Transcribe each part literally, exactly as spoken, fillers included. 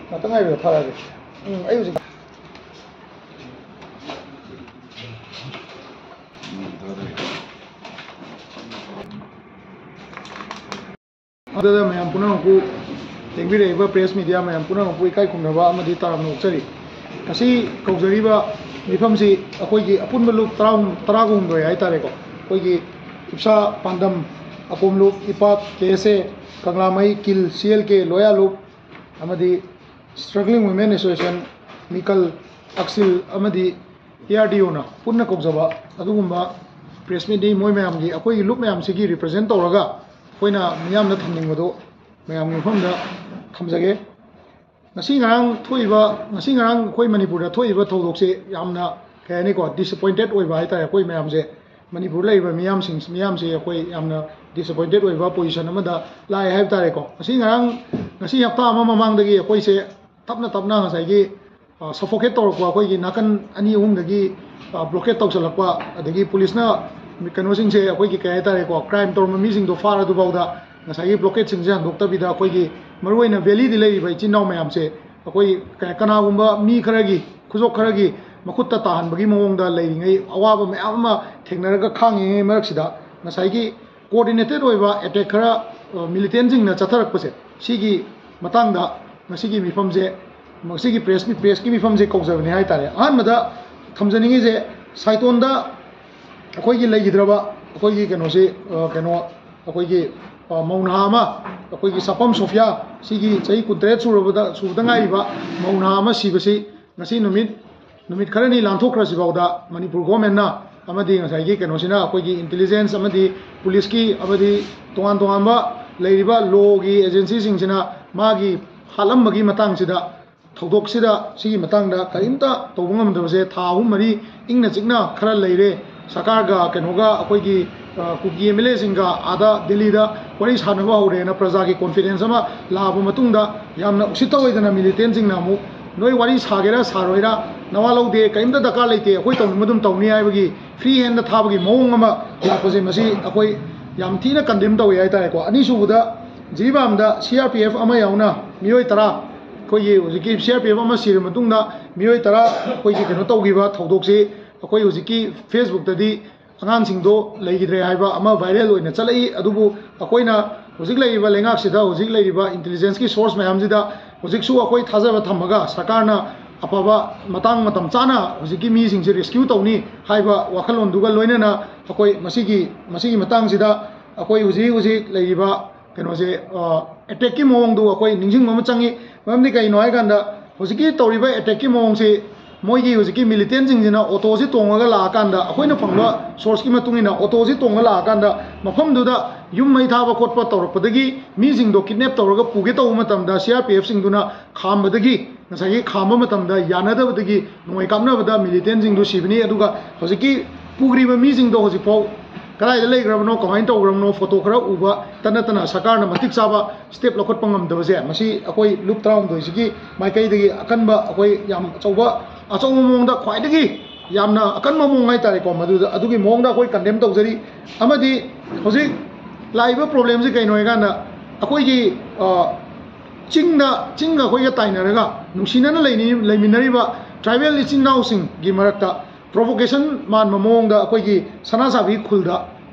ꯉꯥꯛꯇꯪ ꯉꯥꯏꯕꯤꯌꯣ, ꯊꯥꯔꯛꯑꯒꯦ꯫ ꯎꯝ, ꯑꯩ ꯍꯧꯖꯤꯛ ꯑꯗꯨꯗ ꯃꯌꯥꯝ ꯄꯨꯝꯅꯃꯛꯄꯨ, ꯌꯦꯡꯕꯤꯔꯛꯏꯕ press media ꯃꯌꯥꯝ ꯄꯨꯝꯅꯃꯛꯄꯨ ꯏꯀꯥꯏ ꯈꯨꯝꯅꯕ ꯑꯃꯗꯤ ꯇꯔꯥꯝꯅ ꯑꯣꯛꯆꯔꯤ꯫ ꯉꯁꯤ ꯀꯧꯖꯔꯤꯕ ꯃꯤꯐꯝꯁꯤ ꯑꯩꯈꯣꯏꯒꯤ ꯑꯄꯨꯟꯕ ꯂꯨꯞ ꯇꯔꯥ, ꯇꯔꯥꯒ ꯍꯨꯝꯗꯣꯏ ꯍꯥꯏꯇꯥꯔꯦꯀꯣ꯫ ꯑꯩꯈꯣꯏꯒꯤ ꯏꯞꯁꯥ ꯄꯥꯟꯗꯝ, ꯑꯄꯣꯝ ꯂꯨꯞ, ꯏꯄꯥꯛ, ꯀꯦ ꯑꯦꯁ ꯑꯦ, ꯀꯪꯂꯥꯃꯩ, ꯀꯤꯜ, ꯁꯤ ꯑꯦꯜ ꯀꯦ, ꯂꯣꯌꯥ ꯂꯨꯞ, ꯑꯃꯗꯤ Struggling Women Association, ꯃꯤꯀꯜ, ꯑꯛꯁꯤꯜ ꯑꯃꯗꯤ ꯇꯤ ꯑꯥꯔ ꯗꯤ ꯑꯣꯅ ꯄꯨꯟꯅ ꯀꯧꯖꯕ ꯑꯗꯨꯒꯨꯝꯕ press meetꯅꯤ꯫ ꯃꯣꯏ ꯃꯌꯥꯝꯒꯤ, ꯑꯩꯈꯣꯏꯒꯤ ꯂꯨꯞ ꯃꯌꯥꯝꯁꯤꯒꯤ represent ꯇꯧꯔꯒ ꯑꯩꯈꯣꯏꯅ ꯃꯤꯌꯥꯝꯗ ꯊꯝꯅꯤꯡꯕꯗꯣ ꯃꯌꯥꯝꯒꯤ ꯃꯐꯝꯗ ꯊꯝꯖꯒꯦ꯫ ꯉꯁꯤ ꯉꯔꯥꯡ ꯊꯣꯛꯏꯕ, ꯉꯁꯤ ꯉꯔꯥꯡ ꯑꯩꯈꯣꯏ ꯃꯅꯤꯄꯨꯔꯗ ꯊꯣꯛꯏꯕ ꯊꯧꯗꯣꯛꯁꯦ ꯌꯥꯝꯅ, ꯀꯩ ꯍꯥꯏꯅꯤꯀꯣ, disappointed ꯑꯣꯏꯕ ꯍꯥꯏꯇꯥꯔꯦ꯫ ꯑꯩꯈꯣꯏ ꯃꯌꯥꯝꯁꯦ, ꯃꯅꯤꯄꯨꯔꯗ ꯂꯩꯔꯤꯕ ꯃꯤꯌꯥꯝꯁꯤꯡ, ꯃꯤꯌꯥꯝꯁꯦ ꯑꯩꯈꯣꯏ ꯌꯥꯝꯅ disappointed ꯑꯣꯏꯕ position ꯑꯃꯗ ꯂꯥꯛꯑꯦ ꯍꯥꯏꯕ ꯇꯥꯔꯦꯀꯣ꯫ ꯉꯁꯤ ꯉꯔꯥꯡ, ꯉꯁꯤ ꯍꯞꯇꯥ ꯑꯃ ꯃꯃꯥꯡꯗꯒꯤ ꯑꯩꯈꯣꯏꯁꯦ ꯇꯞꯅ ꯇꯞꯅ ꯉꯁꯥꯏꯒꯤ, ꯑ, suffocate ꯇꯧꯔꯛꯄ, ꯑꯩꯈꯣꯏꯒꯤ ꯅꯥꯀꯟ ꯑꯅꯤ ꯑꯍꯨꯝꯗꯒꯤ, ꯑ, blockade ꯇꯧꯁꯜꯂꯛꯄ, ꯑꯗꯒꯤ ꯄꯨꯂꯤꯁꯅ ꯀꯩꯅꯣꯁꯤꯡꯁꯦ, ꯑꯩꯈꯣꯏꯒꯤ, ꯀꯩ ꯍꯥꯏꯇꯥꯔꯦꯀꯣ, crime ꯇꯧꯔꯝꯕ ꯃꯤꯁꯤꯡꯗꯣ ꯐꯥꯔꯗꯨꯐꯥꯎꯗ ꯉꯁꯥꯏꯒꯤ blockade ꯁꯤꯡꯁꯦ ꯍꯟꯗꯣꯛꯇꯕꯤꯗ, ꯑꯩꯈꯣꯏꯒꯤ ꯃꯔꯨꯑꯣꯏꯅ valley ꯗ ꯂꯩꯔꯤꯕ ꯏꯆꯤꯟ ꯏꯅꯥꯎ ꯃꯌꯥꯝꯁꯦ ꯑꯩꯈꯣꯏ ꯀ-, ꯀꯅꯥꯒꯨꯝꯕ ꯃꯤ ꯈꯔꯒꯤ, ꯈꯨꯖꯣꯞ ꯈꯔꯒꯤ ꯃꯈꯨꯠꯇ ꯇꯥꯍꯟꯕꯒꯤ ꯃꯑꯣꯡꯗ ꯂꯩꯔꯤꯉꯩ, ꯑꯋꯥꯕ ꯃꯌꯥꯝ ꯑꯃ ꯊꯦꯡꯅꯔꯒ ꯈꯥꯡꯉꯤꯉꯩ ꯃꯔꯛꯁꯤꯗ ꯉꯁꯥꯏꯒꯤ coordinated ꯑꯣꯏꯕ attack ꯈꯔ, ꯑ, militant ꯁꯤꯡꯅ ꯆꯠꯊꯔꯛꯄꯁꯦ, ꯁꯤꯒꯤ ꯃꯇꯥꯡꯗ ꯉꯁꯤꯒꯤ ꯃꯤꯐꯝꯁꯦ, ꯉꯁꯤꯒꯤ press, press ꯀꯤ ꯃꯤꯐꯝꯁꯦ ꯀꯧꯖꯕꯅꯤ ꯍꯥꯏꯇꯥꯔꯦ꯫ ꯑꯍꯥꯟꯕꯗ ꯊꯝꯖꯅꯤꯡꯉꯤꯁꯦ, ꯁꯥꯏꯇꯣꯟꯗ ꯑꯩꯈꯣꯏꯒꯤ ꯂꯩꯈꯤꯗ꯭ꯔꯕ ꯑꯩꯈꯣꯏꯒꯤ ꯀꯩꯅꯣꯁꯤ, ꯑ, ꯀꯩꯅꯣ, ꯑꯩꯈꯣꯏꯒꯤ, ꯑ, ꯃꯧ ꯅꯍꯥ ꯑꯃ, ꯑꯩꯈꯣꯏꯒꯤ ꯁꯥꯄꯝ ꯁꯣꯐꯤꯌꯥ, ꯁꯤꯒꯤ ꯆꯍꯤ ꯀꯨꯟꯇꯔꯦꯠ ꯁꯨꯔꯕꯗ, ꯁꯨꯕꯗ ꯉꯥꯏꯔꯤꯕ ꯃꯧ ꯅꯍꯥ ꯑꯃ ꯁꯤꯕꯁꯤ ꯉꯁꯤ ꯅꯨꯃꯤꯠ, ꯅꯨꯃꯤꯠ ꯈꯔꯅꯤ ꯂꯥꯟꯊꯣꯛꯈ꯭ꯔꯁꯤꯐꯥꯎꯗ ꯃꯅꯤꯄꯨꯔ government ꯅ ꯑꯃꯗꯤ ꯉꯁꯥꯏꯒꯤ ꯀꯩꯅꯣꯁꯤꯅ, ꯑꯩꯈꯣꯏꯒꯤ intelligence ꯑꯃꯗꯤ ꯄꯨꯂꯤꯁꯀꯤ ꯑꯃꯗꯤ ꯇꯣꯉꯥꯟ ꯇꯣꯉꯥꯟꯕ ꯂꯩꯔꯤꯕ law ꯒꯤ agency ꯁꯤꯡꯁꯤꯅ ꯃꯥꯒꯤ ꯍꯥꯠꯂꯝꯕꯒꯤ ꯃꯇꯥꯡꯁꯤꯗ, ꯊꯧꯗꯣꯛꯁꯤꯗ, ꯁꯤꯒꯤ ꯃꯇꯥꯡꯗ ꯀꯔꯤꯝꯇ ꯇꯧꯕ ꯉꯝꯗꯕꯁꯦ ꯊꯥ ꯑꯍꯨꯝ ꯃꯔꯤ ꯏꯪꯅ ꯆꯤꯛꯅ ꯈꯔ ꯂꯩꯔꯦ꯫ ꯁꯔꯀꯥꯔꯒ ꯀꯩꯅꯣꯒ ꯑꯩꯈꯣꯏꯒꯤ, ꯑ, ꯀꯨꯀꯤ M L A ꯁꯤꯡꯒ ꯑꯥꯗ ꯗꯤꯜꯂꯤꯗ ꯋꯥꯔꯤ ꯁꯥꯟꯅꯕ ꯍꯧꯔꯦꯅ ꯄ꯭ꯔꯖꯥꯒꯤ confidence ꯑꯃ ꯂꯥꯛꯑꯕ ꯃꯇꯨꯡꯗ, ꯌꯥꯝꯅ ꯎꯁꯤꯠꯇ ꯑꯣꯏꯗꯅ militant ꯁꯤꯡꯅ ꯑꯃꯨꯛ, "ꯅꯣꯏ ꯋꯥꯔꯤ ꯁꯥꯒꯦꯔꯥ ꯁꯥꯔꯣꯏꯔꯥ ꯅꯋꯥ ꯂꯧꯗꯦ, ꯀꯔꯤꯝꯇ ꯗꯔꯀꯥꯔ ꯂꯩꯇꯦ, ꯑꯩꯈꯣꯏ ꯇꯧꯅꯤꯡꯕ ꯑꯗꯨꯝ ꯇꯧꯅꯤ" ꯍꯥꯏꯕꯒꯤ free hand ꯊꯥꯕꯒꯤ ꯃꯑꯣꯡ ꯑꯃ ꯂꯥꯛꯄꯁꯦ, ꯃꯁꯤ ꯑꯩꯈꯣꯏ ꯌꯥꯝ ꯊꯤꯅ ꯀꯟꯗꯦꯝ ꯇꯧꯏ ꯍꯥꯏꯇꯥꯔꯦꯀꯣ꯫ ꯑꯅꯤꯁꯨꯕꯗ ꯖꯤꯔꯤꯕꯥꯝꯗ ꯁꯤ ꯑꯥꯔ ꯄꯤ ꯑꯦꯐ ꯑꯃ ꯌꯥꯎꯅ ꯃꯤꯑꯣꯏ ꯇꯔꯥ, ꯑꯩꯈꯣꯏꯒꯤ ꯍꯧꯖꯤꯛꯀꯤ ꯁꯤ ꯑꯥꯔ ꯄꯤ ꯑꯦꯐ ꯑꯃ ꯁꯤꯔ ꯃꯇꯨꯡꯗ ꯃꯤꯑꯣꯏ ꯇꯔꯥ ꯑꯩꯈꯣꯏꯒꯤ ꯀꯩꯅꯣ ꯇꯧꯈꯤꯕ ꯊꯧꯗꯣꯛꯁꯤ ꯑꯩꯈꯣꯏ ꯍꯧꯖꯤꯛꯀꯤ ꯐꯦꯁꯕꯨꯛꯇꯗꯤ ꯑꯉꯥꯡꯁꯤꯡꯗꯣ ꯂꯩꯈꯤꯗ꯭ꯔꯦ ꯍꯥꯏꯕ ꯑꯃ ꯚꯥꯏꯔꯦꯜ ꯑꯣꯏꯅ ꯆꯠꯂꯛꯏ꯫ ꯑꯗꯨꯕꯨ ꯑꯩꯈꯣꯏꯅ ꯍꯧꯖꯤꯛ ꯂꯩꯔꯤꯕ ꯂꯩꯉꯥꯛꯁꯤꯗ, ꯍꯧꯖꯤꯛ ꯂꯩꯔꯤꯕ ꯏꯟꯇꯦꯂꯤꯖꯦꯟꯁꯀꯤ ꯁꯣꯔꯁ ꯃꯌꯥꯝꯁꯤꯗ ꯍꯧꯖꯤꯛꯁꯨ ꯑꯩꯈꯣꯏ ꯊꯥꯖꯕ ꯊꯝꯃꯒ ꯁꯔꯀꯥꯔꯅ ꯑꯐꯕ ꯃꯇꯥꯡ ꯃꯇꯝ ꯆꯥꯅ ꯍꯧꯖꯤꯛꯀꯤ ꯃꯤꯁꯤꯡꯁꯦ ꯔꯦꯁꯀ꯭ꯌꯨ ꯇꯧꯅꯤ ꯍꯥꯏꯕ ꯋꯥꯈꯜꯂꯣꯟꯗꯨꯒ ꯂꯣꯏꯅꯅ ꯑꯩꯈꯣꯏ ꯃꯁꯤꯒꯤ, ꯃꯁꯤꯒꯤ ꯃꯇꯥꯡꯁꯤꯗ ꯑꯩꯈꯣꯏ ꯍꯧꯖꯤꯛ ꯍꯧꯖꯤꯛ ꯂꯩꯔꯤꯕ ꯀꯩꯅꯣꯁꯦ, ꯑꯦꯇꯦꯛꯀꯤ ꯃꯑꯣꯡꯗꯨ ꯑꯩꯈꯣꯏ ꯅꯤꯡꯁꯤꯡꯕ ꯑꯃ ꯆꯪꯉꯤ꯫ ꯃꯔꯝꯗꯤ ꯀꯩꯅꯣ ꯍꯥꯏꯀꯥꯟꯗ ꯍꯧꯖꯤꯛꯀꯤ ꯇꯧꯔꯤꯕ ꯑꯦꯇꯦꯛꯀꯤ ꯃꯑꯣꯡꯁꯤ ꯃꯣꯏꯒꯤ ꯍꯧꯖꯤꯛꯀꯤ ꯃꯤꯂꯤꯇꯦꯟꯁꯤꯡꯁꯤꯅ ꯑꯣꯇꯣꯁꯤ ꯇꯣꯡꯉꯒ ꯂꯥꯛꯑꯀꯥꯟꯗ, ꯑꯩꯈꯣꯏꯅ ꯐꯪꯕ ꯁꯣꯔꯁꯀꯤ ꯃꯇꯨꯡ ꯏꯟꯅ ꯑꯣꯇꯣꯁꯤ ꯇꯣꯡꯉ ꯂꯥꯛꯑꯀꯥꯟꯗ ꯃꯐꯝꯗꯨꯗ ꯌꯨꯝ ꯃꯩ ꯊꯥꯕ ꯈꯣꯠꯄ ꯇꯧꯔꯛꯄꯗꯒꯤ ꯃꯤꯁꯤꯡꯗꯣ ꯀꯤꯗꯅꯦꯞ ꯇꯧꯔꯒ ꯄꯨꯒꯦ ꯇꯧꯕ ꯃꯇꯝꯗ ꯁꯤ ꯑꯥꯔ ꯄꯤ ꯑꯦꯐꯁꯤꯡꯗꯨꯅ ꯈꯥꯝꯕꯗꯒꯤ, ꯉꯁꯥꯏꯒꯤ ꯈꯥꯝꯕ ꯃꯇꯝꯗ ꯌꯥꯅꯗꯕꯗꯒꯤ ꯅꯣꯡꯃꯩ ꯀꯥꯞꯅꯕꯗ ꯃꯤꯂꯤꯇꯦꯟꯁꯤꯡꯗꯨ ꯁꯤꯕꯅꯤ꯫ ꯑꯗꯨꯒ ꯍꯧꯖꯤꯛꯀꯤ ꯄꯨꯈ꯭ꯔꯤꯕ ꯃꯤꯁꯤꯡꯗꯣ ꯍꯧꯖꯤꯛꯐꯥꯎ ꯀꯗꯥꯏꯗ ꯂꯩꯈ꯭ꯔꯕꯅꯣ, ꯀꯃꯥꯏꯅ ꯇꯧꯈ꯭ꯔꯕꯅꯣ, ꯐꯣꯇꯣ ꯈꯔ ꯎꯕꯇ ꯅꯠꯇꯅ ꯁꯔꯀꯥꯔꯅ ꯃꯇꯤꯛ ꯆꯥꯕ ꯁ꯭ꯇꯦꯞ ꯂꯧꯈꯠꯄ ꯉꯝꯗꯕꯁꯦ, ꯃꯁꯤ ꯑꯩꯈꯣꯏ ꯂꯨꯞ ꯇꯔꯥꯍꯨꯝꯗꯣꯏꯁꯤꯒꯤ ꯃꯥꯏꯀꯩꯗꯒꯤ ꯑꯀꯟꯕ, ꯑꯩꯈꯣꯏ ꯌꯥꯝ ꯑꯆꯧꯕ, ꯑꯆꯧꯕ ꯃꯑꯣꯡꯗ ꯈ꯭ꯋꯥꯏꯗꯒꯤ ꯌꯥꯝꯅ ꯑꯀꯟꯕ ꯃꯑꯣꯡ ꯍꯥꯏꯇꯥꯔꯦꯀꯣ, ꯃꯗꯨꯗ, ꯑꯗꯨꯒꯤ ꯃꯑꯣꯡꯗ ꯑꯩꯈꯣꯏ ꯀꯟꯗꯦꯝ ꯇꯧꯖꯔꯤ꯫ ꯑꯃꯗꯤ ꯍꯧꯖꯤꯛ ꯂꯥꯛꯏꯕ ꯄ꯭ꯔꯣꯕ꯭ꯂꯦꯝꯁꯤ ꯀꯩꯅꯣ ꯍꯥꯏꯀꯥꯟꯗ, ꯑꯩꯈꯣꯏꯒꯤ, ꯑ, ꯆꯤꯡꯗ, ꯆꯤꯡꯒ ꯑꯩꯈꯣꯏꯒ ꯇꯥꯏꯅꯔꯒ ꯅꯨꯡꯁꯤꯅꯅ ꯂꯩꯅꯤ-, ꯂꯩꯃꯤꯟꯅꯔꯤꯕ ꯇ꯭ꯔꯥꯏꯕꯦꯜ ꯏꯆꯤꯟ ꯏꯅꯥꯎꯁꯤꯡꯒꯤ ꯃꯔꯛꯇ ꯄ꯭ꯔꯣꯚꯣꯀꯦꯁꯟ ꯃꯥꯟꯕ ꯃꯑꯣꯡꯗ ꯑꯩꯈꯣꯏꯒꯤ ꯁꯅꯥꯁꯥꯕꯤ ꯈꯨꯜꯗ,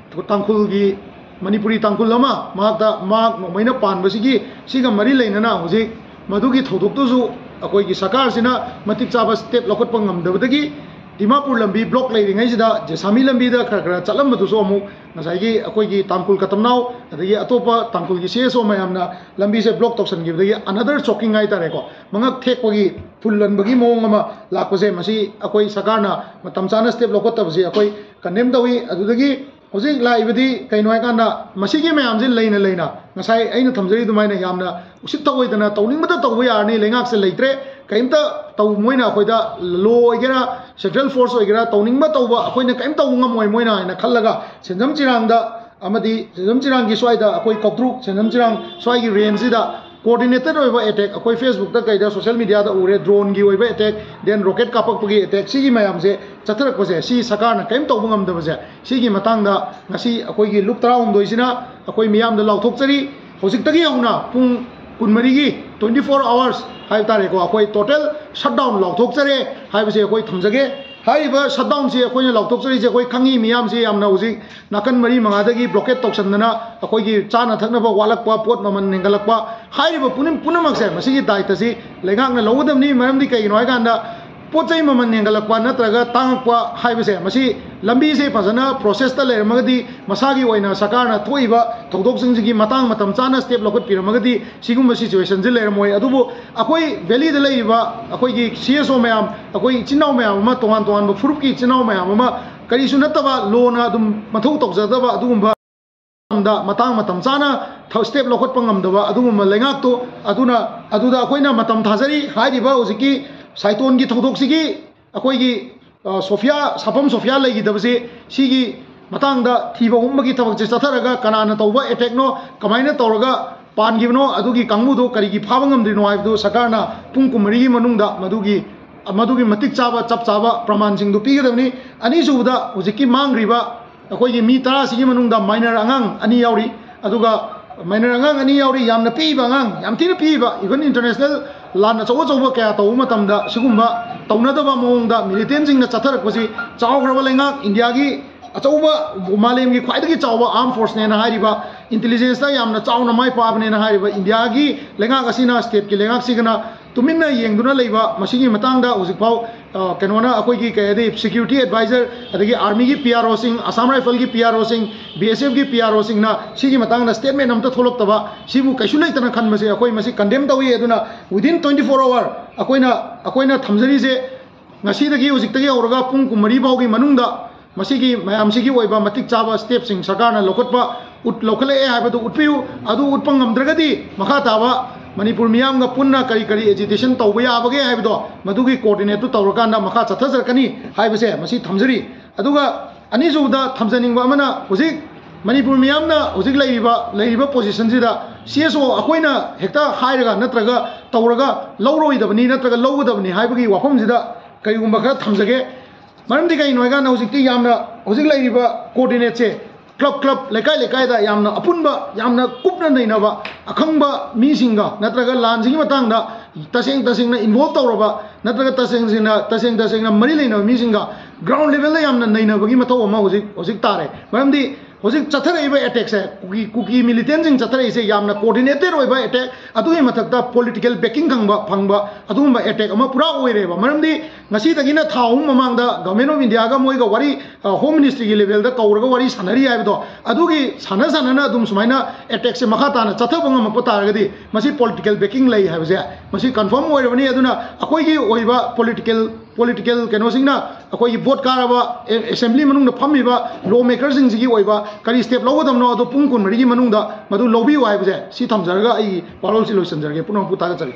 ꯇꯥꯡꯈꯨꯜꯒꯤ, ꯃꯅꯤꯄꯨꯔꯤ ꯇꯥꯡꯈꯨꯜ ꯑꯃ ꯃꯍꯥꯛꯇ, ꯃꯍꯥꯛ ꯅꯣꯡꯃꯩꯅ ꯄꯥꯟꯕꯁꯤꯒꯤ, ꯁꯤꯒ ꯃꯔꯤ ꯂꯩꯅꯅ ꯍꯧꯖꯤꯛ ꯃꯗꯨꯒꯤ ꯊꯧꯗꯣꯛꯇꯨꯁꯨ ꯑꯩꯈꯣꯏꯒꯤ ꯁꯔꯀꯥꯔꯁꯤꯅ ꯃꯇꯤꯛ ꯆꯥꯕ ꯁ꯭ꯇꯦꯞ ꯂꯧꯈꯠꯄ ꯉꯝꯗꯕꯗꯒꯤ ꯗꯤꯃꯥꯄꯨꯔ ꯂꯝꯕꯤ ꯕ꯭ꯂꯣꯛ ꯂꯩꯔꯤꯉꯩꯁꯤꯗ ꯖꯦꯁꯥꯃꯤ ꯂꯝꯕꯤꯗ ꯈꯔ ꯈꯔ ꯆꯠꯂꯝꯕꯗꯨꯁꯨ ꯑꯃꯨꯛ ꯉꯁꯥꯏꯒꯤ ꯑꯩꯈꯣꯏꯒꯤ ꯇꯥꯡꯈꯨꯜ ꯀꯇꯝꯅꯥꯎ ꯑꯗꯒꯤ ꯑꯇꯣꯞꯄ ꯇꯥꯡꯈꯨꯜꯒꯤ ꯁꯤ ꯑꯦꯁ ꯑꯣ ꯃꯌꯥꯝꯅ ꯂꯝꯕꯤꯁꯦ ꯕ꯭ꯂꯣꯛ ꯇꯧꯁꯟꯈꯤꯕꯗꯒꯤ another choking ꯍꯥꯏꯇꯥꯔꯦꯀꯣ, ꯃꯉꯛ ꯊꯦꯛꯄꯒꯤ ꯐꯨꯜ ꯂꯟꯕꯒꯤ ꯃꯑꯣꯡ ꯑꯃ ꯂꯥꯛꯄꯁꯦ, ꯃꯁꯤ ꯑꯩꯈꯣꯏ ꯁꯔꯀꯥꯔꯅ ꯃꯇꯝ ꯆꯥꯅ ꯁ꯭ꯇꯦꯞ ꯂꯧꯈꯠꯇꯕꯁꯤ ꯑꯩꯈꯣꯏ ꯀꯟꯗꯦꯝ ꯇꯧꯏ꯫ ꯑꯗꯨꯗꯒꯤ ꯍꯧꯖꯤꯛ ꯂꯥꯛꯏꯕꯗꯤ ꯀꯩꯅꯣ ꯍꯥꯏꯀꯥꯟꯗ, ꯃꯁꯤꯒꯤ ꯃꯌꯥꯝꯁꯦ ꯂꯩꯅ ꯂꯩꯅ ꯉꯁꯥꯏ ꯑꯩꯅ ꯊꯝꯖꯔꯤ ꯑꯗꯨꯃꯥꯏꯅ ꯌꯥꯝꯅ ꯎꯁꯤꯠ ꯊꯑꯣꯏꯗꯅ ꯇꯧꯅꯤꯡꯕꯗ ꯇꯧꯕ ꯌꯥꯔꯅꯤ, ꯂꯩꯉꯥꯛꯁꯦ ꯂꯩꯇ꯭ꯔꯦ, ꯀꯔꯤꯝꯇ ꯇꯧ-, ꯃꯣꯏꯅ ꯑꯩꯈꯣꯏꯗ ꯂꯣ ꯑꯣꯏꯒꯦꯔꯥ, ꯁꯦꯟꯇ꯭ꯔꯦꯜ ꯐꯣꯔꯁ ꯑꯣꯏꯒꯦꯔꯥ, ꯇꯧꯅꯤꯡꯕ ꯇꯧꯕ, ꯑꯩꯈꯣꯏꯅ ꯀꯔꯤꯝ ꯇꯧꯕ ꯉꯝꯃꯣꯏ ꯃꯣꯏꯅ ꯍꯥꯏꯅ ꯈꯜꯂꯒ ꯁꯦꯟꯖꯝ ꯆꯤꯔꯥꯡꯗ ꯑꯃꯗꯤ ꯁꯦꯟꯖꯝ ꯆꯤꯔꯥꯡꯒꯤ ꯁ꯭ꯋꯥꯏꯗ ꯑꯩꯈꯣꯏ ꯀꯧꯇ꯭ꯔꯨꯛ, ꯁꯦꯟꯖꯝ ꯆꯤꯔꯥꯡ ꯁ꯭ꯋꯥꯏꯒꯤ ꯔꯦꯟꯖꯁꯤꯗ coordinated ꯑꯣꯏꯕ attack, ꯑꯩꯈꯣꯏ Facebook ꯀꯩꯗ social media ꯗ ꯎꯔꯦ, drone ꯒꯤ ꯑꯣꯏꯕ attack, then rocket ꯀꯥꯞꯄꯛꯄꯒꯤ attack, ꯁꯤꯒꯤ ꯃꯌꯥꯝꯁꯦ ꯆꯠꯊꯔꯛꯄꯁꯦ, ꯁꯤ ꯁꯔꯀꯥꯔꯅ ꯀꯔꯤꯝ ꯇꯧꯕ ꯉꯝꯗꯕꯁꯦ, ꯁꯤꯒꯤ ꯃꯇꯥꯡꯗ ꯉꯁꯤ ꯑꯩꯈꯣꯏꯒꯤ ꯂꯨꯞ ꯇꯔꯥꯍꯨꯝꯗꯣꯏꯁꯤꯅ ꯑꯩꯈꯣꯏ ꯃꯤꯌꯥꯝꯗ ꯂꯥꯎꯊꯣꯛꯆꯔꯤ꯫ ꯍꯧꯖꯤꯛꯇꯒꯤ ꯍꯧꯅ ꯄꯨꯡ ꯀꯨꯟꯃꯔꯤꯒꯤ twenty four hours ꯍꯥꯏꯕ ꯇꯥꯔꯦꯀꯣ, ꯑꯩꯈꯣꯏ total shutdown ꯂꯥꯎꯊꯣꯛꯆꯔꯦ ꯍꯥꯏꯕꯁꯦ ꯑꯩꯈꯣꯏ ꯊꯝꯖꯒꯦ꯫ ꯍꯥꯏꯔꯤꯕ shutdown ꯁꯤ ꯑꯩꯈꯣꯏꯅ ꯂꯥꯎꯊꯣꯛꯆꯔꯤꯁꯦ, ꯑꯩꯈꯣꯏ ꯈꯪꯉꯤ ꯃꯤꯌꯥꯝꯁꯤ ꯌꯥꯝꯅ ꯍꯧꯖꯤꯛ ꯅꯥꯀꯟ ꯃꯔꯤ ꯃꯉꯥꯗꯒꯤ blockade ꯇꯧꯁꯟꯗꯅ ꯑꯩꯈꯣꯏꯒꯤ ꯆꯥꯅ ꯊꯛꯅꯕ ꯋꯥꯠꯂꯛꯄ, ꯄꯣꯠ ꯃꯃꯜ ꯍꯦꯟꯒꯠꯂꯛꯄ, ꯍꯥꯏꯔꯤꯕ ꯄꯨꯝꯅ-, ꯄꯨꯝꯅꯃꯛꯁꯦ ꯃꯁꯤꯒꯤ ꯗꯥꯏꯇꯁꯤ ꯂꯩꯉꯥꯛꯅ ꯂꯧꯒꯗꯕꯅꯤ꯫ ꯃꯔꯝꯗꯤ ꯀꯩꯒꯤꯅꯣ ꯍꯥꯏꯀꯥꯟꯗ ꯄꯣꯠ ꯆꯩ ꯃꯃꯜ ꯍꯦꯟꯒꯠꯂꯛꯄ ꯅꯠꯇ꯭ꯔꯒ ꯇꯥꯡꯉꯛꯄ ꯍꯥꯏꯕꯁꯦ, ꯃꯁꯤ ꯂꯝꯕꯤꯁꯦ ꯐꯖꯅ process ꯇ ꯂꯩꯔꯝꯃꯒꯗꯤ, ꯃꯁꯥꯒꯤ ꯑꯣꯏꯅ ꯁꯔꯀꯥꯔꯅ ꯊꯣꯛꯏꯕ ꯊꯧꯗꯣꯛꯁꯤꯡꯁꯤꯒꯤ ꯃꯇꯥꯡ ꯃꯇꯝ ꯆꯥꯅ step ꯂꯧꯈꯠꯄꯤꯔꯝꯃꯒꯗꯤ ꯁꯤꯒꯨꯝꯕ situation ꯁꯤ ꯂꯩꯔꯝꯃꯣꯏ꯫ ꯑꯗꯨꯕꯨ ꯑꯩꯈꯣꯏ valley ꯗ ꯂꯩꯔꯤꯕ ꯑꯩꯈꯣꯏꯒꯤ C S O ꯃꯌꯥꯝ, ꯑꯩꯈꯣꯏ ꯏꯆꯤꯟ ꯏꯅꯥꯎ ꯃꯌꯥꯝ ꯑꯃ, ꯇꯣꯉꯥꯟ ꯇꯣꯉꯥꯟꯕ ꯐꯨꯔꯨꯞꯀꯤ ꯏꯆꯤꯟ ꯏꯅꯥꯎ ꯃꯌꯥꯝ ꯑꯃ, ꯀꯔꯤꯁꯨ ꯅꯠꯇꯕ law ꯅ ꯑꯗꯨꯝ ꯃꯊꯧ ꯇꯧꯖꯗꯕ ꯑꯗꯨꯒꯨꯝꯕ ꯃꯇꯝꯗ ꯃꯇꯥꯡ ꯃꯇꯝ ꯆꯥꯅ ꯊ-, step ꯂꯧꯈꯠꯄ ꯉꯝꯗꯕ ꯑꯗꯨꯒꯨꯝꯕ ꯂꯩꯉꯥꯛꯇꯣ, ꯑꯗꯨꯅ ꯑꯗꯨꯗ ꯑꯩꯈꯣꯏꯅ ꯃꯇꯝ ꯊꯥꯖꯔꯤ꯫ ꯍꯥꯏꯔꯤꯕ ꯍꯧꯖꯤꯛꯀꯤ ꯁꯥꯏꯇꯣꯟꯒꯤ ꯊꯧꯗꯣꯛꯁꯤꯒꯤ ꯑꯩꯈꯣꯏꯒꯤ, ꯑ, ꯁꯣꯐꯤꯌꯥ, ꯁꯥꯄꯝ ꯁꯣꯐꯤꯌꯥ ꯂꯩꯈꯤꯗꯕꯁꯤ, ꯁꯤꯒꯤ ꯃꯇꯥꯡꯗ ꯊꯤꯕ ꯍꯨꯝꯕꯒꯤ ꯊꯕꯛꯁꯦ ꯆꯠꯊꯔꯒ ꯀꯅꯥꯅ ꯇꯧꯕ attack ꯅꯣ, ꯀꯃꯥꯏꯅ ꯇꯧꯔꯒ ꯄꯥꯟꯈꯤꯕꯅꯣ, ꯑꯗꯨꯒꯤ ꯀꯥꯡꯕꯨꯗꯣ ꯀꯔꯤꯒꯤ ꯐꯥꯕ ꯉꯝꯗ꯭ꯔꯤꯅꯣ ꯍꯥꯏꯕꯗꯨ ꯁꯔꯀꯥꯔꯅ ꯄꯨꯡ ꯀꯨꯟꯃꯔꯤꯒꯤ ꯃꯅꯨꯡꯗ ꯃꯗꯨꯒꯤ, ꯃꯗꯨꯒꯤ ꯃꯇꯤꯛ ꯆꯥꯕ, ꯆꯞ ꯆꯥꯕ ꯄ꯭ꯔꯃꯥꯟꯁꯤꯡꯗꯨ ꯄꯤꯒꯗꯕꯅꯤ꯫ ꯑꯅꯤꯁꯨꯕꯗ, ꯍꯧꯖꯤꯛꯀꯤ ꯃꯥꯡꯈ꯭ꯔꯤꯕ ꯑꯩꯈꯣꯏꯒꯤ ꯃꯤ ꯇꯔꯥꯁꯤꯒꯤ ꯃꯅꯨꯡꯗ minor ꯑꯉꯥꯡ ꯑꯅꯤ ꯌꯥꯎꯔꯤ, ꯑꯗꯨꯒ minor ꯑꯉꯥꯡ ꯑꯅꯤ ꯌꯥꯎꯔꯤ, ꯌꯥꯝꯅ ꯄꯤꯛꯏꯕ ꯑꯉꯥꯡ, ꯌꯥꯝ ꯊꯤꯅ ꯄꯤꯛꯏꯕ, even international ꯂꯥꯟ ꯑꯆꯧ ꯑꯆꯧꯕ ꯀꯌꯥ ꯇꯧꯕ ꯃꯇꯝꯗ ꯁꯤꯒꯨꯝꯕ ꯇꯧꯅꯗꯕ ꯃꯑꯣꯡꯗ militant ꯁꯤꯡꯅ ꯆꯠꯊꯔꯛꯄꯁꯤ ꯆꯥꯎꯈ꯭ꯔꯕ ꯂꯩꯉꯥꯛ, ꯏꯟꯗꯤꯌꯥꯒꯤ ꯑꯆꯧꯕ, ꯃꯥꯂꯦꯝꯒꯤ ꯈ꯭ꯋꯥꯏꯗꯒꯤ ꯆꯥꯎꯕ armed force ꯅꯦꯅ ꯍꯥꯏꯔꯤꯕ, intelligence ꯇ ꯌꯥꯝꯅ ꯆꯥꯎꯅ ꯃꯥꯏ ꯄꯥꯛꯑꯕꯅꯦꯅ ꯍꯥꯏꯔꯤꯕ ꯏꯟꯗꯤꯌꯥꯒꯤ ꯂꯩꯉꯥꯛ ꯑꯁꯤꯅ, state ꯀꯤ ꯂꯩꯉꯥꯛꯁꯤꯒꯅ ꯇꯨꯃꯤꯟꯅ ꯌꯦꯡꯗꯨꯅ ꯂꯩꯕ, ꯃꯁꯤꯒꯤ ꯃꯇꯥꯡꯗ ꯍꯧꯖꯤꯛꯐꯥꯎ, ꯑ, ꯀꯩꯅꯣꯅ, ꯑꯩꯈꯣꯏꯒꯤ ꯀꯩ ꯍꯥꯏꯗꯤ, security advisor, ꯑꯗꯒꯤ army ꯒꯤ P R O ꯁꯤꯡ, Assam Rifle ꯒꯤ P R O ꯁꯤꯡ, B S F ꯀꯤ P R O ꯁꯤꯡꯅ ꯁꯤꯒꯤ ꯃꯇꯥꯡꯗ statement ꯑꯝꯇ ꯊꯣꯛꯂꯛꯇꯕ, ꯁꯤꯕꯨ ꯀꯩꯁꯨ ꯂꯩꯇꯅ ꯈꯟꯕꯁꯦ ꯑꯩꯈꯣꯏ ꯃꯁꯤ condemn ꯇꯧꯏ꯫ ꯑꯗꯨꯅ within twenty four hour ꯑꯩꯈꯣꯏꯅ, ꯑꯩꯈꯣꯏꯅ ꯊꯝꯖꯔꯤꯁꯦ, ꯉꯁꯤꯗꯒꯤ, ꯍꯧꯖꯤꯛꯇꯒꯤ ꯍꯧꯔꯒ ꯄꯨꯡ ꯀꯨꯟꯃꯔꯤ ꯐꯥꯎꯒꯤ ꯃꯅꯨꯡꯗ ꯃꯁꯤꯒꯤ ꯃꯌꯥꯝꯁꯤꯒꯤ ꯑꯣꯏꯕ ꯃꯇꯤꯛ ꯆꯥꯕ step ꯁꯤꯡ ꯁꯔꯀꯥꯔꯅ ꯂꯧꯈꯠꯄ, ꯎꯠ-, ꯂꯧꯈꯠꯂꯛꯑꯦ ꯍꯥꯏꯕꯗꯨ ꯎꯠꯄꯤꯌꯨ꯫ ꯑꯗꯨ ꯎꯠꯄ ꯉꯝꯗ꯭ꯔꯒꯗꯤ ꯃꯈꯥ ꯇꯥꯕ ꯃꯅꯤꯄꯨꯔ ꯃꯤꯌꯥꯝꯒ ꯄꯨꯟꯅ ꯀꯔꯤ ꯀꯔꯤ agitation ꯇꯧꯕ ꯌꯥꯕꯒꯦ ꯍꯥꯏꯕꯗꯣ, ꯃꯗꯨꯒꯤ coordinate ꯇꯨ ꯇꯧꯔꯀꯥꯟꯗ ꯃꯈꯥ ꯆꯠꯊꯖꯔꯛꯀꯅꯤ ꯍꯥꯏꯕꯁꯦ ꯃꯁꯤ ꯊꯝꯖꯔꯤ꯫ ꯑꯗꯨꯒ ꯑꯅꯤꯁꯨꯕꯗ ꯊꯝꯖꯅꯤꯡꯕ ꯑꯃꯅ, ꯍꯧꯖꯤꯛ ꯃꯅꯤꯄꯨꯔ ꯃꯤꯌꯥꯝꯅ ꯍꯧꯖꯤꯛ ꯂꯩꯔꯤꯕ ꯂꯩꯔꯤꯕ ꯄꯣꯖꯤꯁꯟꯁꯤꯗ ꯁꯤ ꯑꯦꯁ ꯑꯣ ꯑꯩꯈꯣꯏꯅ ꯍꯦꯛꯇ ꯍꯥꯏꯔꯒ ꯅꯠꯇ꯭ꯔꯒ ꯇꯧꯔꯒ ꯂꯧꯔꯣꯏꯗꯕꯅꯤ ꯅꯠꯇ꯭ꯔꯒ ꯂꯧꯒꯗꯕꯅꯤ ꯍꯥꯏꯕꯒꯤ ꯋꯥꯐꯝꯁꯤꯗ ꯀꯔꯤꯒꯨꯝꯕ ꯈꯔ ꯊꯝꯖꯒꯦ꯫ ꯃꯔꯝꯗꯤ ꯀꯩꯅꯣ ꯍꯥꯏꯀꯥꯟꯗ ꯍꯧꯖꯤꯛꯇꯤ ꯌꯥꯝꯅ ꯍꯧꯖꯤꯛ ꯂꯩꯔꯤꯕ ꯀꯣꯑꯣꯔꯗꯤꯅꯦꯠꯁꯦ ꯀ꯭ꯂꯕ ꯀ꯭ꯂꯕ, ꯂꯩꯀꯥꯏ ꯂꯩꯀꯥꯏꯗ ꯌꯥꯝꯅ ꯑꯄꯨꯟꯕ, ꯌꯥꯝꯅ ꯀꯨꯞꯅ ꯅꯩꯅꯕ ꯑꯈꯪꯕ ꯃꯤꯁꯤꯡꯒ ꯅꯠꯇ꯭ꯔꯒ ꯂꯥꯟꯁꯤꯒꯤ ꯃꯇꯥꯡꯗ ꯇꯁꯦꯡ ꯇꯁꯦꯡꯅ ꯏꯟꯚꯣꯜꯕ ꯇꯧꯔꯕ ꯅꯠꯇ꯭ꯔꯒ ꯇꯁꯦꯡ ꯇꯁꯦꯡꯅ ꯇꯁꯦꯡ ꯇꯁꯦꯡꯅ ꯃꯔꯤ ꯂꯩꯅꯕ ꯃꯤꯁꯤꯡꯒ ꯒ꯭ꯔꯥꯎꯟ ꯂꯦꯚꯦꯜꯗ ꯌꯥꯝꯅ ꯅꯩꯅꯕꯒꯤ ꯃꯊꯧ ꯑꯃ ꯍꯧꯖꯤꯛ ꯍꯧꯖꯤꯛ ꯇꯥꯔꯦ꯫ ꯃꯔꯝꯗꯤ ꯍꯧꯖꯤꯛ ꯆꯠꯊꯔꯛꯏꯕ ꯑꯦꯇꯦꯛꯁꯦ, ꯀꯨꯀꯤ ꯀꯨꯀꯤ ꯃꯤꯂꯤꯇꯦꯟꯁꯤꯡ ꯆꯠꯊꯔꯛꯏꯁꯦ ꯌꯥꯝꯅ ꯀꯣꯑꯣꯔꯗꯤꯅꯦꯇꯦꯠ ꯑꯣꯏꯕ ꯑꯦꯇꯦꯛ, ꯑꯗꯨꯒꯤ ꯃꯊꯛꯇ ꯄꯣꯂꯤꯇꯤꯀꯦꯜ ꯕꯦꯀꯤꯡ ꯐꯪꯕ ꯐꯪꯕ ꯑꯗꯨꯒꯨꯝꯕ ꯑꯦꯇꯦꯛ ꯑꯃ ꯄꯨꯔꯥ ꯑꯣꯏꯔꯦꯕ꯫ ꯃꯔꯝꯗꯤ ꯉꯁꯤꯗꯒꯤꯅ ꯊꯥ ꯑꯍꯨꯝ ꯃꯃꯥꯡꯗ ꯒꯚꯔꯟꯃꯦꯟ ꯑꯣꯐ ꯏꯟꯗꯤꯌꯥꯒ ꯃꯣꯏꯒ ꯋꯥꯔꯤ, ꯍꯣꯝ ꯃꯤꯅꯤꯁꯇ꯭ꯔꯤꯒꯤ ꯂꯦꯚꯦꯜꯗ ꯀꯧꯔꯒ ꯋꯥꯔꯤ ꯁꯥꯟꯅꯔꯤ ꯍꯥꯏꯕꯗꯣ, ꯑꯗꯨꯒꯤ ꯁꯥꯟꯅ ꯁꯥꯟꯅꯅ ꯑꯗꯨꯝ ꯁꯨꯃꯥꯏꯅ ꯑꯦꯇꯦꯛꯁꯦ ꯃꯈꯥ ꯇꯥꯅ ꯆꯠꯊꯕ ꯉꯝꯃꯛꯄ ꯇꯥꯔꯒꯗꯤ ꯃꯁꯤ ꯄꯣꯂꯤꯇꯤꯀꯦꯜ ꯕꯦꯀꯤꯡ ꯂꯩ ꯍꯥꯏꯕꯁꯦ ꯃꯁꯤ ꯀꯟꯐꯥꯔꯝ ꯑꯣꯏꯔꯕꯅꯤ꯫ ꯑꯗꯨꯅ ꯑꯩꯈꯣꯏꯒꯤ ꯑꯣꯏꯕ ꯄꯣꯂꯤꯇꯤꯀꯦꯜ ꯄꯣꯂꯤꯇꯤꯀꯦꯜ ꯀꯩꯅꯣꯁꯤꯡꯅ, ꯑꯩꯈꯣꯏꯒꯤ ꯚꯣꯠ ꯀꯥꯔꯕ ꯑꯦ-, ꯑꯦꯁꯦꯝꯕ꯭ꯂꯤ ꯃꯅꯨꯡꯗ ꯐꯝꯃꯤꯕ ꯂꯣ ꯃꯦꯀꯔꯁꯤꯡꯁꯤꯒꯤ ꯑꯣꯏꯕ ꯀꯔꯤ ꯁ꯭ꯇꯦꯞ ꯂꯧꯒꯗꯕꯅꯣ, ꯑꯗꯣ ꯄꯨꯡ ꯀꯨꯟꯃꯔꯤꯒꯤ ꯃꯅꯨꯡꯗ ꯃꯗꯨ ꯂꯧꯕꯤꯌꯨ ꯍꯥꯏꯕꯁꯦ ꯁꯤ ꯊꯝꯖꯔꯒ ꯑꯩꯒꯤ ꯋꯥꯔꯣꯜꯁꯤ ꯂꯣꯏꯁꯤꯟꯖꯔꯒꯦ꯫ ꯄꯨꯝꯅꯃꯛꯄꯨ ꯊꯥꯒꯠꯆꯔꯤ꯫